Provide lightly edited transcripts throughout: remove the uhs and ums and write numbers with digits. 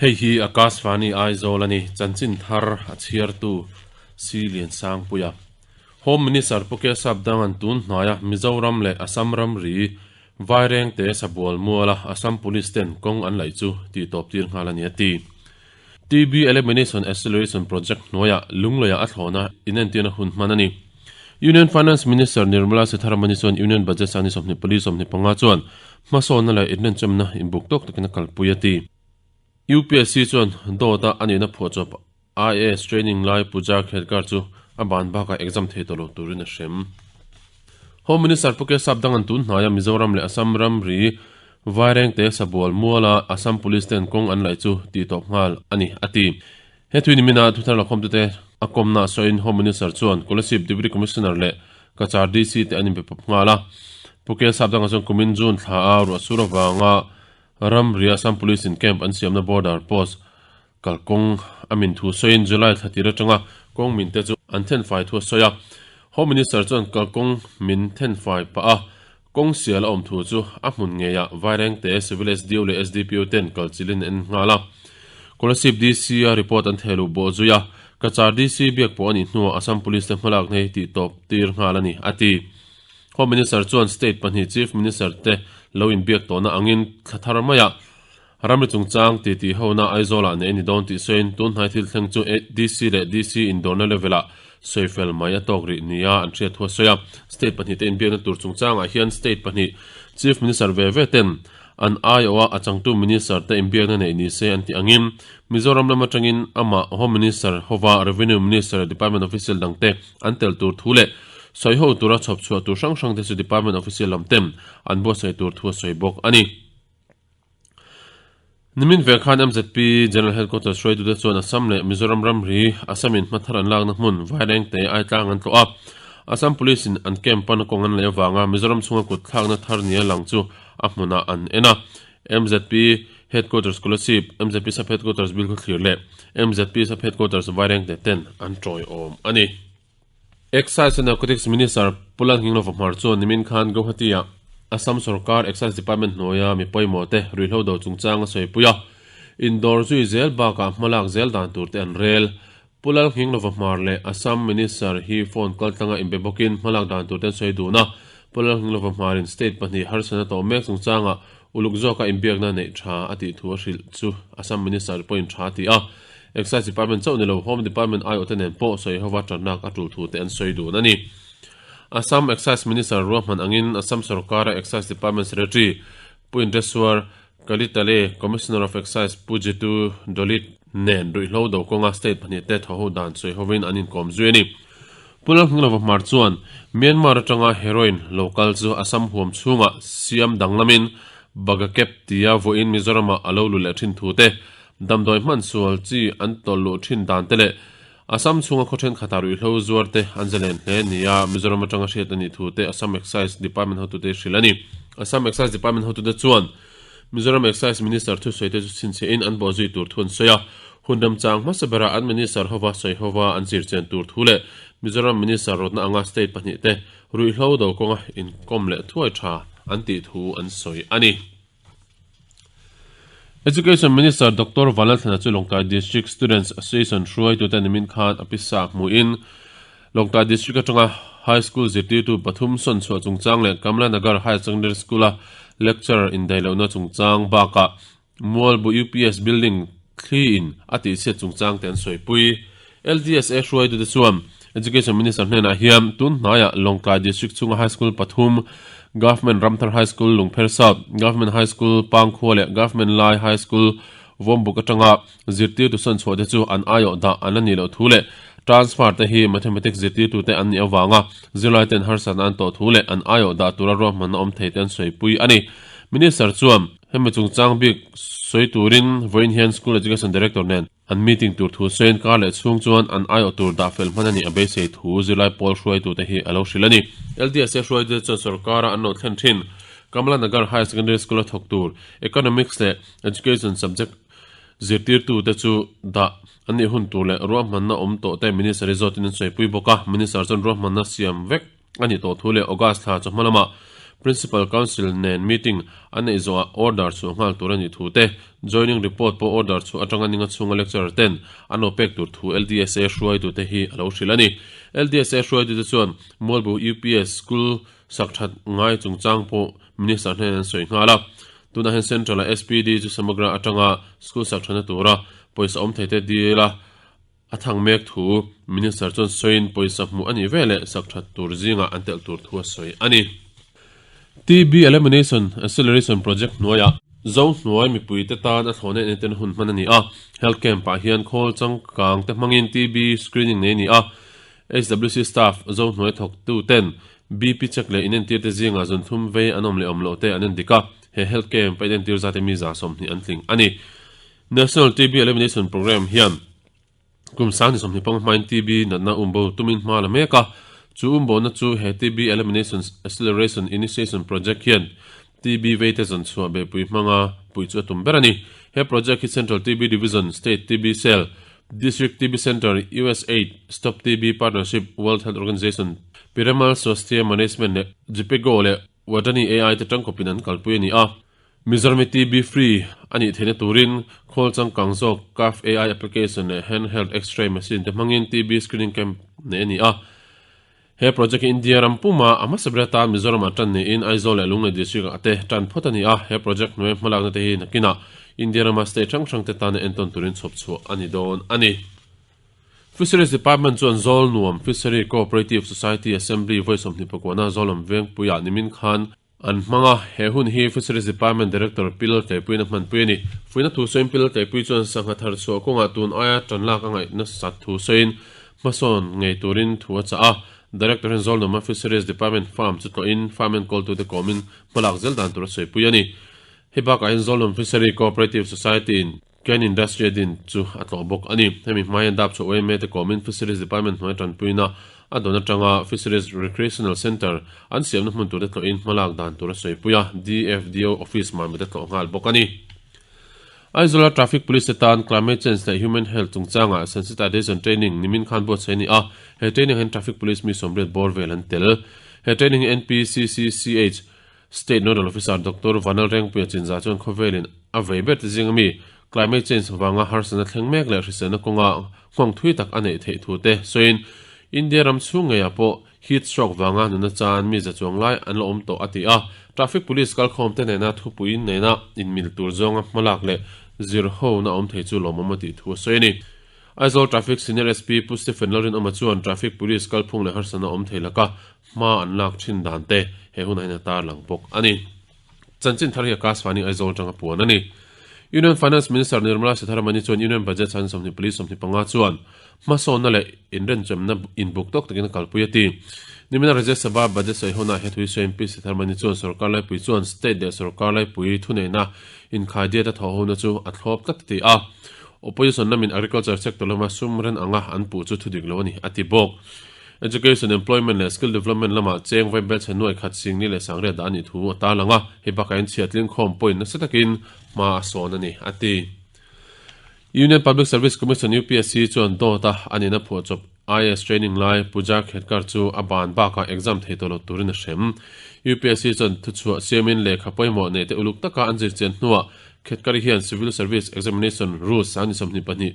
Hei hi Akashvani Aizawl a ni, chanchin thar a chhiartu Si Liansangpuia. Home Minister Pu Kesap Dangan tun hnaia Mizoram leh Assam ramri Vairengte Sabual muala Assam Police ten kawng an laih chu tihtawp tir nghal a ni a ti. TB Elimination Acceleration Project hnuaiah Lungleiah a thlawhna inentirna hun hman a ni. Union Finance Minister Nirmala Sitharaman chuan Union Budget sani 24 25 chuan hmasawnna leh inrenchemna inbuk tawk takin a kalpui a ti. UPSC chuan dawta a nihna phuahchawp IAS training lai Puja Khedkar chu a ban bakah exam thei tawh lo turin a hrem. Home Minister Pu Kesap Dangan tun hnaia Mizoram leh Assam ramri Vairengte Sabual muala Assam Police ten kawng an laih chu tihtawp nghal a ni, a ti. He thui nimina thuthar lakhawmtute a kawmna sawiin Home Minister chuan Kolasib Deputy Commissioner leh Cachar DC te an inpe pawp nghal a. Pu Kesap Danga chuan kumin June thla a ruahsur avanga ramri Assam Police in camp an siamna border post Kalkawng a min thu sawiin July thla tir atanga kawng min te chu an thenfai thu a sawi a. Home Minister chuan kalkawng min thenfai pah a, kawng sial a awm thu chu a hmun ngeiah Vairengte Civil SDO leh SDPO ten kal chilin an en nghal a. Kolasib DC a report an theh luh bawh zui a, Cachar DC biak pawh a nih hnuah Assam Police te hmalakna hi tihtawp tir nghal a ni, a ti. Home Minister chuan state pahnih Chief Minister te lo inbiak tawhna angin thla thar maiah Ramri chungchang titi hona Aizawlah neih a ni dawn tih sawiin tun hnai thil thleng chu DC leh DC indawrna level-ah sawifel mai a tawk rih nia an hriat thu a sawi a. State pahnih te inbiakna tur chungchangah hian state pahnih Chief Minister ve ve ten an aiawha a changtu Minister te inbiakna neih ni se an tih angin Mizoram lam atangin amah Home Minister hova Revenue Minister leh Department Official dangte an tel tur thu leh sawiho tura chhawpchhuah tur hrang hrang te chu Department Official lam ten an buatsaih tur thu a sawi bawk a ni. Nimin ve khan MZP General Headquarters hruaitute chuan Assam leh Mizoram ramri Assam in hmathar an lakna hmun Vairengte Aitlang an tlawh a. Assam Police in an camp pana kawng an leh avanga Mizoram chhunga kut thlakna thar nia lang chu a hmunah an en a. MZP Headquarters Kolasib, MZP Sub Headquarters Bilkhawthlir leh MZP Sub Headquarters Vairengte ten an tawiawm a ni. Excise and Narcotics Minister Pu Lalnghinglova Hmar chuan nimin khan Guwahati-ah Assam sorkar Excise Department hnuaia mi pawimawhte ruihhlo do chungchang a sawipui a, indawr zui zel bakah hmalak zel dan tur te an rel. Pu Lalnghinglova Hmar leh Assam Minister hi phone kaltlanga inbe bawkin hmalak dan tur te an sawi dun a, Pu Lalnghinglova Hmarin state pahnih harsatna tawh mek chungchangah uluk zawka inbiakna neih tha a tih thu a hrilh chu Assam Minister pawhin tha a ti a. Excise Department chauh ni lo, Home Department aiawhte nen pawh sawi hova tannak a tul thu te an sawi dun a ni. Assam Excise Minister ruahman angin Assam sorkara Excise Department Secretary Pu Indreswar Kalitale, Commissioner of Excise Pu Jitu Dolit nen ruihhlo do kawnga state pahnih te thawho dan sawi hovin an inkawm zui a ni. Pu Lalhminghlova Hmar chuan Myanmar atanga heroin lo kal chu Assam huam chhungah siam danglamin Bagakep tia vawiin Mizoramah a lo lu leh thin thu te Damdawi hman sual chi an tawlh luh thin dan te leh Assam chhunga khaw thenkhatah ruihhlo zuar te an zalen hle nia Mizoram atanga hriat a nih thu te Assam Excise Department hotute hrilh a ni. Assam Excise Department hotute chuan Mizoram Excise Minister thusawi te chu chhinchhiahin an bawhzui tur thu an sawi a, hun remchang hmasa berah an Minister hova sawi hova an zirchian tur thu leh Mizoram Minister rawtna anga state pahnih te ruihhlo do kawnga inkawm leh thuai tha an tih thu an sawi a ni. Education Minister Doctor Vanlalthlana chu Lawngtlai District Students Association hruaitute nimin khan a pisa hmuhin Lawngtlai District atanga High School zirtirtu pathum sawn chhuah chungchang leh Kamla Nagar Higher Secondary School-a lecturer indaihlohna chungchang bakah Mualbu UPS building thliin a tihchhiat chungchang te an sawipui. LDSA hruaitute chuan Education Minister hnenah hian tun hnaiah Lawngtlai District chhunga High School pathum, Government Ramthar High School Lungpher South, Government High School Pangkhua leh Government Lai High School Vawmbuk atanga zirtirtu sawn chhuah te chu an aiawh dah an la nih loh thu leh transfer te hi Mathematics zirtirtute an nih avanga zirlaiten harsatna an tawh thu leh an aiawh dah tura ruahmanna awm thei te an sawipui a ni. Minister chuan hemi chungchang bik sawi turin vawiin hian School Education Director nen An meeting tur thu sawiin kar leh chhung chuan an aiawh tur dah fel hman a nih a beisei thu zirlai pawl hruaitute hi a lo hrilh a ni. LDSA hruaitute chuan sorkara an lo thlen thin Kamla Nagar Higher Secondary School-a thawk tur Economics leh Education subject zirtirtute chu dah an nih hun tur leh ruahmanna awm tawh te Minister hi zawtin an sawipui bawk a. Minister chuan ruahmanna siam vek a nih tawh thu leh August thla chawhma lamah Principal Council nen meeting an neih zawhah order chhuah nghal tur a nih thu te, joining report pawh order chhuah atanga ninga chhunga lecturer ten an lo pek tur thu LDSA hruaitute hi a lo hrilh a ni. LDSA hruaitute chuan Mualbu UPS School sak that ngai chungchang pawh Minister hnen an sawi nghal a. Tunah hian Central-a SPD chu Samagra atanga school sak thatna tura pawisa awm theite dil a, A thang mek thu Minister chuan sawiin pawisa hmuh a nih veleh sak that tur zingah an telh tur thu a sawi a ni. TB Elimination Acceleration Project hnuaiah Zohnuai mipuite tan a thlawhna entir hun hman a ni a. Health Camp-ah hian khawl changkang te hmangin TB screening nei a ni a. HWC staff Zohnuai thawktuten BP check leh inentir te zingah zunthum vei an awm leh awm loh te an endik a. He Health Camp a inentir zate mi 20 an tling a ni. National TB Elimination Programme hian kum 2025 hmain TB natna umbo tumin hma la mek a, chu umbohna chu he TB Elimination Acceleration Initiation Project hian TB veite zawn chhuah beihpui hmanga puih chu a tum ber a ni. He project hi Central TB Division, State TB Cell, District TB Centre, USAID, Stop TB Partnership, World Health Organization, Piramal Swasthya Management leh Jhpiego leh Wadani AI te tangkawpin an kalpui a ni a. Mizoram hi TB free a nih theihna turin khawl changkang zawk Cough AI application leh handheld X-ray machine te hmangin TB screening camp neih a ni a. He project hi India ram puma a hmasa ber atan Mizoramah tan niin Aizawl leh Lunglei district ah te tan phawt a ni a. He project hnuai hmalakna te hi nakinah India rama state hrang hrang te tana entawn turin chhawp chhuah a ni dawn a ni. Fisheries Department chuan Zawl Nuam Fishery Cooperative Society Assembly vawi 24 na Zawlawm Vengpuiah nimin khan an hmang a, he hun hi Fisheries Department Director Pi Laltleipuiin a hmanpui a ni. Fuihna thu sawiin Pi Laltleipui chuan sangha thar chhuah kawngah tun aia tan lak a ngaih nasat thu sawiin hmasawn ngei turin thu a chah a. Director hian Zawl Nuama Fisheries Department Farm chu tlawhin farm enkawltute kawmin hmalak zel dan tur a sawipui a ni. Hei bakah hian Zawl Nuam Fishery Cooperative Society-in Ken Industry a din chu a tlawh bawk a ni. Hemi hmaiin dap chhuah yma te kawmin Fisheries Department hnuai tanpuina a dawn atanga Fisheries Recreational Centre an siamna hmun turte tlawhin hmalak dan tur a sawipui a, DFDO Office mamite tlawh nghal bawk a ni. Aizawla Traffic Police te tan Climate Change leh Human Health chungchangah Sensitization Training nimin khan buatsaih a ni a, he training ah hian Traffic Police mi 80 bawr vel an tel. He training hi NPCCCH State Nodal Officer Doctor Vanal Rengpuia Chinzah chuan khawvelin a vei ber te zinga mi climate change vanga harsatna thleng mek leh hriselna kawnga nghawng thui tak a neih theih thu te sawiin India ram chhung ngeiah pawh heat stroke vanga nuna chan mi za chuang lai an la awm tawh a ti a. Traffic Police kalkhawm te nena thupui nena inmil tur zawnga hmalak leh zir hona awm thei chu lawmawm a tih thu a sawi a ni. Aizawl Traffic Senior SP Pu Stephen Lalrinawma chuan Traffic Police kalphung leh harsatna awm thei laka Hma an lak thin dan te he hunah hian a tarlang bawk a ni. Chanchin thar hi Akashvani Aizawl atanga puan a ni. Union Finance Minister Nirmala Sitharaman-i chuan Union Budget chhan 24 25 chuan hmasawnna leh inrenchemna inbuk tawk takin a kalpui a ti. Nimina Rajya Sabha Budget sawi hunah he thuisawiin Pi Sitharaman-i chuan sorkar laipui chuan state leh sorkar laipui thuneihna inkhaidiat a thawh hona chu a thlawp tlat a ti a. Opposition lamin agriculture sector lama sum ren anga an puh chu thudik lo a ni a ti bawk. Education, Employment leh Skill Development lamah cheng vai belchhe nuai khat singni leh sangriat dah a nih thu a tarlang a, hei bakah hian chhiatling khawm pawhin nasa takin hma a sawn a ni, a ti. Union Public Service Commission, UPSC, chuan dawt a a nihna phuahchawp IAS training lai Pooja Khedkar chu a ban bakah exam thei tawh lo turin a hrem. UPSC chuan thuchhuah siamin lehkha pawimawh neihte uluk taka an zirchian hnuah Khedkar-i hian Civil Service Examination Rules 2022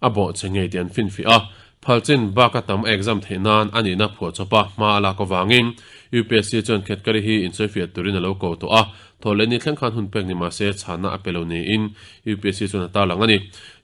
a bawh che ngei tih an finfiah a, Phalchin bak a tam a exam theih nan a nihna phuahchawp a hma a lak avangin UPSC chuan Khetkari hi insawifiah turin a lo ko tawh a, thaw leh ni thleng khan hun pek ni mah se chhanna a pe lo niin UPSC chuan a tarlang a ni.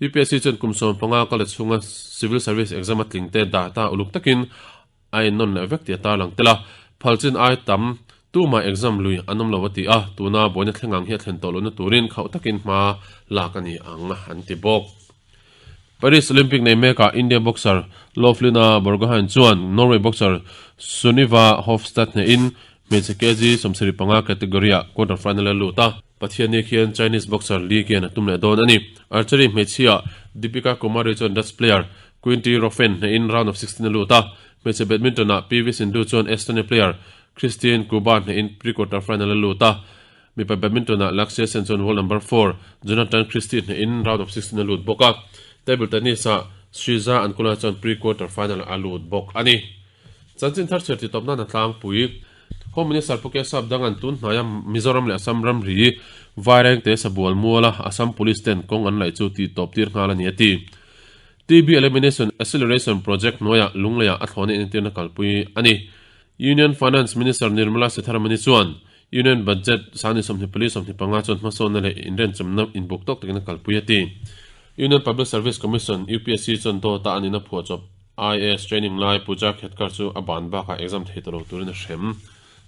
UPSC chuan kum 15 kal chhunga Civil Service exam a tling te data uluk takin a ennawn leh vek tih a tarlang tel a, Phalchin ai tam tumah exam lui an awm lo a ti a, tuna buaina thleng ang hi a thlen tawh lohna turin khauh takin hma lak a ni ang an ti bawk. Paris Olympic nei mekah India boxer Lovlina Borgohain chuan Norway boxer Sunniva Hofstad hnehin hmeichhe kg 75 category-ah quarter final a lut a. Pathianni khian Chinese boxer Li Qian a tum leh dawn a ni. Archery hmeichhia Deepika Kumari chuan Dutch player Quinty Roffen hnehin round of 16 a lut a. Hmeichhe badminton-ah PV Sindhu chuan Estonia player Kristin Kuba hnehin pre-quarter final a lut a. Mipa badminton-ah Lakshya Sen chuan world number four Jonathan Christie hnehin round of 16 a lut bawk a, table tennis-ah Sriza Ankula chuan pre-quarter final a lut bawk a ni. Chanchin thar chhiar titawp nan a tlangpui. Home Minister Pu Kesap Dangan tun hnaia Mizoram leh Assam ramri Vairengte Sabual muala Assam Police ten kawng an laih chu tih tawp tir nghal a ni a ti. TB Elimination Acceleration Project hnuaiah Lungleiah a thlawhna inentirna kalpui a ni. Union Finance Minister Nirmala Sitharaman-i chuan Union Budget sani 24 25 chuan hmasawnna leh inrenchawmna inbuk tawk takin a kalpui a ti. Union Public Service Commission, UPSC, chuan dawta a nihna phuahchawp IAS training lai Pooja Khedkar chu a ban bakah exam thei ta lo turin a hrem.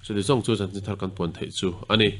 Chutih zawng chu chanchin thar kan puan theih chu a ni.